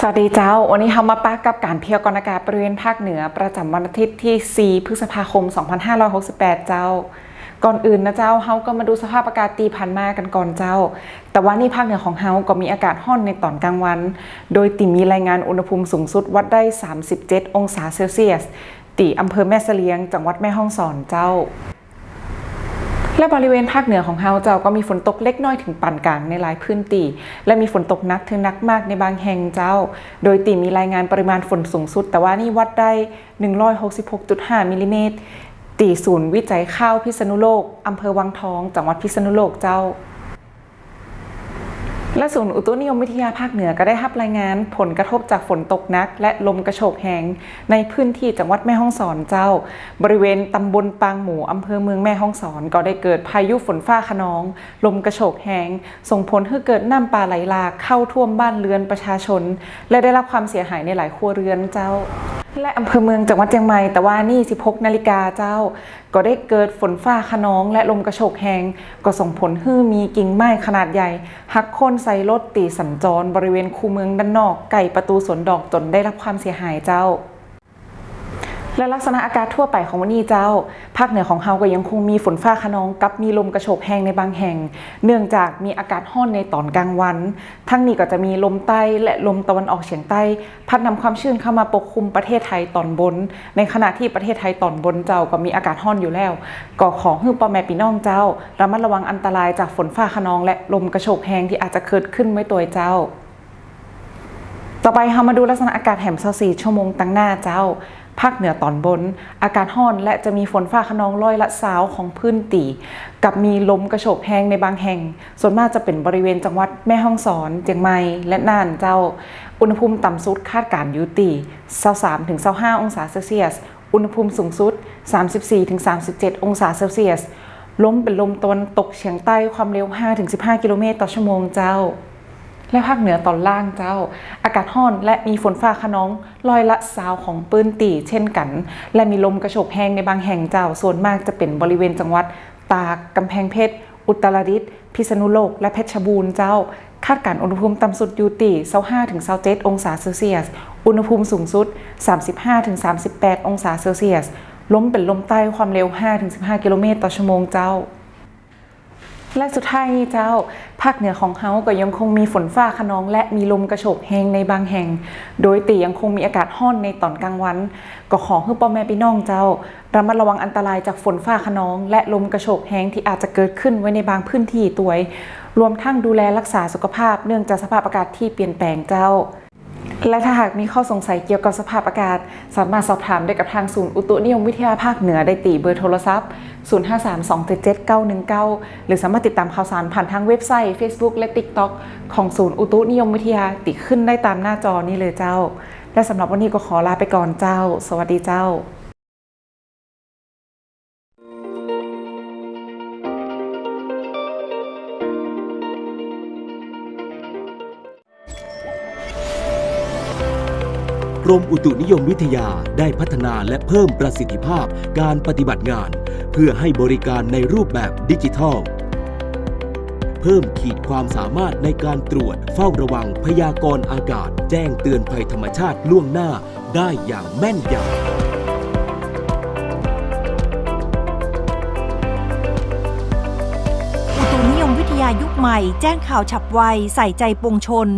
ສະຫວັດດີເຈົ້າ, ວັນນີ້ເຮົາມາປະກັບການພະຍາກອນອາກາດບໍລິເວນພາກເໜືອປະຈຳວັນອາທິດທີສີ່ ພຶດສະພາຄົມ ສອງພັນຫ້າຮ້ອຍຫົກສິບແປດເຈົ້າ. ກ່ອນອື່ນນະເຈົ້າ, ເຮົາກໍມາດູສະພາບອາກາດທີ່ຜ່ານມາກັນກ່ອນເຈົ້າ. ຕະວານນີ້ພາກເໜືອຂອງເຮົາກໍມີອາກາດຮ້ອນໃນຕອນກາງວັນ, ໂດຍທີ່ມີລາຍງານອຸນຫະພູມສູງສຸດວັດໄດ້ສາມສິບເຈັດອົງສາເຊລຊຽສ ທີ່ອຳເພີແມ່ສະລຽງ ຈັງຫວັດແມ່ຮ່ອງສອນເຈົ້າ. ແລະ ບໍລິເວນພາກເໜືອຂອງເຮົາເຈົ້າ ກໍມີຝົນຕົກເລັກນ້ອຍເຖິງປານກາງໃນຫຼາຍພື້ນທີ່ ແລະ ມີຝົນຕົກໜັກເຖິງໜັກມາກໃນບາງແຫ່ງເຈົ້າ, ໂດຍທີ່ມີລາຍງານປະລິມານຝົນສູງສຸດ ແຕ່ວ່ານີ້ວັດໄດ້ໜຶ່ງຮ້ອຍຫົກສິບຫົກຈຸດຫ້າມິລລີແມັດ ທີ່ສູນວິໄຈຂ່າວພິສະນຸໂລກ ອຳເພີວັງທອງ ຈັງຫວັດພິສະນຸໂລກເຈົ້າ. ແລະ ສູນອຸຕຸນິຍົມວິທະຍາພາກເໜືອກໍໄດ້ຮັບລາຍງານຜົນກະທົບຈາກຝົນຕົກໜັກ ແລະ ລົມກະໂຊກແຮງໃນພື້ນທີ່ຈັງຫວັດແມ່ຮ່ອງສອນເຈົ້າ. ບໍລິເວນຕຳບົນປາງໝູ ອຳເພີເມືອງແມ່ຮ່ອງສອນ ກໍໄດ້ເກີດພາຍຸຝົນຟ້າຄະນອງ, ລົມກະໂຊກແຮງ, ສົ່ງຜົນໃຫ້ເກີດນ້ຳປ່າໄຫຼຫຼາກເຂົ້າຖ້ວມບ້ານເຮືອນປະຊາຊົນ ແລະ ໄດ້ຮັບຄວາມເສຍຫາຍໃນຫຼາຍຄົວເຮືອນເຈົ້າ. ແລະ ອຳເພີເມືອງ ຈັງຫວັດຈຽງໃໝ່ ຕະວານນີ້ ສິບຫົກນາລິກາເຈົ້າ ກໍໄດ້ເກີດຝົນຟ້າຄະນອງ ແລະ ລົມກະໂຊກແຮງ, ກໍສົ່ງຜົນໃຫ້ມີກິ່ງໄມ້ຂະໜາດໃຫຍ່ຫັກໂຄ່ນໃສ່ລົດທີ່ສັນຈອນບໍລິເວນຄູເມືອງດ້ານນອກ ໃກ້ປະຕູສວນດອກ ຈົນໄດ້ຮັບຄວາມເສຍຫາຍເຈົ້າ. ແລະ ລັກສະນະອາກາດທົ່ວໄປຂອງມື້ນີ້ເຈົ້າ, ພາກເໜືອຂອງເຮົາກໍຍັງຄົງມີຝົນຟ້າຄະນອງກັບມີລົມກະໂຊກແຮງໃນບາງແຫ່ງ, ເນື່ອງຈາກມີອາກາດຮ້ອນໃນຕອນກາງວັນ. ທັງນີ້ກໍຈະມີລົມໃຕ້ ແລະ ລົມຕາວັນອອກສຽງໃຕ້ ພັດນຳຄວາມຊື້ນເຂົ້າມາປົກຄຸມປະເທດໄທຕອນບົນ, ໃນຂະນະທີ່ປະເທດໄທຕອນບົນເຈົ້າກໍມີອາກາດຮ້ອນຢູ່ແລ້ວ. ກໍຂໍໃຫ້ພໍ່ແມ່ພີ່ນ້ອງເຈົ້າ ລະມັດລະວັງອັນຕະລາຍຈາກຝົນຟ້າຄະນອງ ແລະ ລົມກະໂຊກແຮງທີ່ອາດຈະເກີດຂຶ້ນໄວ້ຕົວເຈົ້າ. ຕໍ່ໄປເຮົາມາດູລັກສະນະອາກາດແຮມຊາວສີ່ຊົ່ວໂມງຕາງໜ້າເຈົ້າ. ພາກເໜືອຕອນບົນ ອາກາດຮ້ອນ ແລະ ຈະມີຝົນຟ້າຄະນອງຮ້ອຍລະຊາວຂອງພື້ນທີ່ ກັບມີລົມກະໂຊກແຮງໃນບາງແຫ່ງ, ສ່ວນມາກຈະເປັນບໍລິເວນຈັງຫວັດແມ່ຮ່ອງສອນ, ຈຽງໃໝ່ ແລະ ນ່ານເຈົ້າ. ອຸນຫະພູມຕ່ຳສຸດຄາດການຢູ່ທີ່ຊາວສາມເຖິງຊາວຫ້າອົງສາເຊລຊຽສ, ອຸນຫະພູມສູງສຸດສາມສິບສີ່ເຖິງສາມສິບເຈັດອົງສາເຊລຊຽສ. ລົມເປັນລົມຕາວັນຕົກສຽງໃຕ້ ຄວາມເລັວຫ້າເຖິງສິບຫ້າກິໂລແມັດຕໍ່ຊົ່ວໂມງເຈົ້າ. ແລະ ພາກເໜືອຕອນລ່າງເຈົ້າ, ອາກາດຮ້ອນ ແລະ ມີຝົນຟ້າຄະນອງຮ້ອຍລະຊາວຂອງພື້ນທີ່ເຊັ່ນກັນ ແລະ ມີລົມກະໂຊກແຮງໃນບາງແຫ່ງເຈົ້າ, ສ່ວນມາກຈະເປັນບໍລິເວນຈັງຫວັດຕາກ, ກຳແພງເພັດ, ອຸດຕະລະດິດ, ພິສະນຸໂລກ ແລະ ເພັດຊະບູນເຈົ້າ. ຄາດການອຸນຫະພູມຕ່ຳສຸດຢູ່ທີ່ຊາວຫ້າເຖິງຊາວເຈັດອົງສາເຊລຊຽສ, ອຸນຫະພູມສູງສຸດສາມສິບຫ້າເຖິງສາມສິບແປດອົງສາເຊລຊຽສ. ລົມເປັນລົມໃຕ້ ຄວາມເລັວຫ້າເຖິງສິບຫ້າກິໂລແມັດຕໍ່ຊົ່ວໂມງເຈົ້າ. ແລະ ສຸດທ້າຍນີ້ເຈົ້າ, ພາກເໜືອຂອງເຮົາກໍຍັງຄົງມີຝົນຟ້າຄະນອງ ແລະ ມີລົມກະໂຊກແຮງໃນບາງແຫ່ງ, ໂດຍທີ່ຍັງຄົງມີອາກາດຮ້ອນໃນຕອນກາງວັນ. ກໍຂໍໃຫ້ພໍ່ແມ່ພີ່ນ້ອງເຈົ້າ ລະມັດລະວັງອັນຕະລາຍຈາກຝົນຟ້າຄະນອງ ແລະ ລົມກະໂຊກແຮງທີ່ອາດຈະເກີດຂຶ້ນໄວ້ໃນບາງພື້ນທີ່ຕວຍ, ລວມທັງດູແລຮັກສາສຸຂະພາບ ເນື່ອງຈາກສະພາບອາກາດທີ່ປ່ຽນແປງເຈົ້າ. ແລະ ຖ້າຫາກມີຂໍ້ສົງໄສກ່ຽວກັບສະພາບອາກາດ, ສາມາດສອບຖາມໄດ້ກັບທາງສູນອຸຕຸນິຍົມວິທະຍາພາກເໜືອໄດ້ທີ່ເບີໂທລະສັບ ສູນຫ້າສາມສອງເຈັດເຈັດເກົ້າໜຶ່ງເກົ້າ ຫຼື ສາມາດຕິດຕາມຂ່າວສານຜ່ານທາງເວັບໄຊ, ເຟສບຸກ ແລະ ຕິກຕັອກ ຂອງສູນອຸຕຸນິຍົມວິທະຍາທີ່ຂຶ້ນໄດ້ຕາມໜ້າຈໍນີ້ເລີຍເຈົ້າ. ແລະ ສຳລັບວັນນີ້ກໍຂໍລາໄປກ່ອນເຈົ້າ. ສະຫວັດດີເຈົ້າ. กรมอุตุนิยมวิทยาได้พัฒนาและเพิ่มประสิทธิภาพการปฏิบัติงาน เพื่อให้บริการในรูปแบบดิจิทัล เพิ่มขีดความสามารถในการตรวจเฝ้าระวังพยากรณ์อากาศ แจ้งเตือนภัยธรรมชาติล่วงหน้า ได้อย่างแม่นยำ อุตุนิยมวิทยายุคใหม่ แจ้งข่าวฉับไว ใส่ใจปวงชน